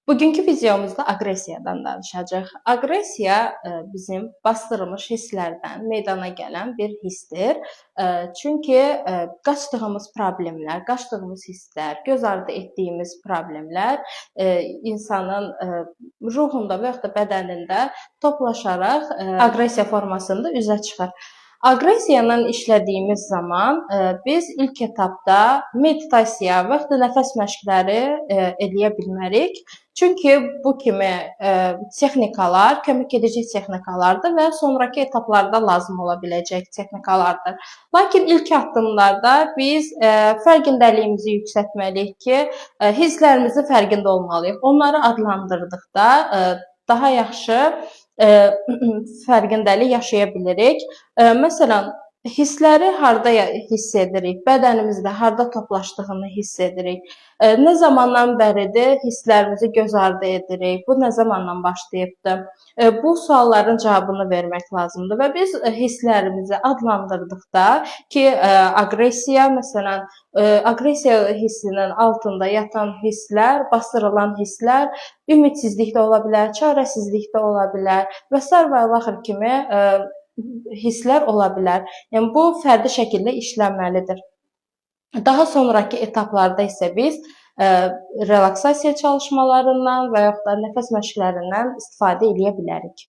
Bugünkü videomuzda aqressiyadan danışacağıq. Aqressiya bizim bastırılmış hisslərdən meydana gələn bir hissdir. Çünki qaçdığımız problemlər, qaçdığımız hisslər, göz ardı etdiyimiz problemlər insanın ruhunda və yaxud da bədənində toplaşaraq aqressiya formasında üzə çıxır. Aqressiya ilə işlədiyimiz zaman biz ilk etapda meditasiya və yaxud da nəfəs məşqləri eləyə bilmərik. Çünki bu kimi texnikalar kömək edici texnikalardır və sonrakı etaplarda lazım ola biləcək texnikalardır. Lakin ilk addımlarda biz fərqindəliyimizi yüksəltməliyik ki, hisslərimizin fərqində olmalıyıq. Onları adlandırdıqda daha yaxşı fərqindəlik yaşaya bilirik. Məsələn, hissləri harda hiss edirik, bədənimizdə harda toplaşdığını hiss edirik. Nə zamandan bəridir hisslərimizi göz ardı edirik, bu nə zamandan başlayıbdır? Bu sualların cavabını vermək lazımdır və biz hisslərimizi adlandırdıqda ki, aqressiya, məsələn, aqressiya hissinin altında yatan hisslər, bastırılan hisslər ümidsizlik də ola bilər, çarəsizlik də ola bilər və sair və ilaxır kimi hisslər ola bilər. Yəni bu fərdi şəkildə işlənməlidir. Daha sonrakı etaplarda isə biz relaksasiya çalışmalarından və yaxud da nəfəs məşqlərindən istifadə eləyə bilərik.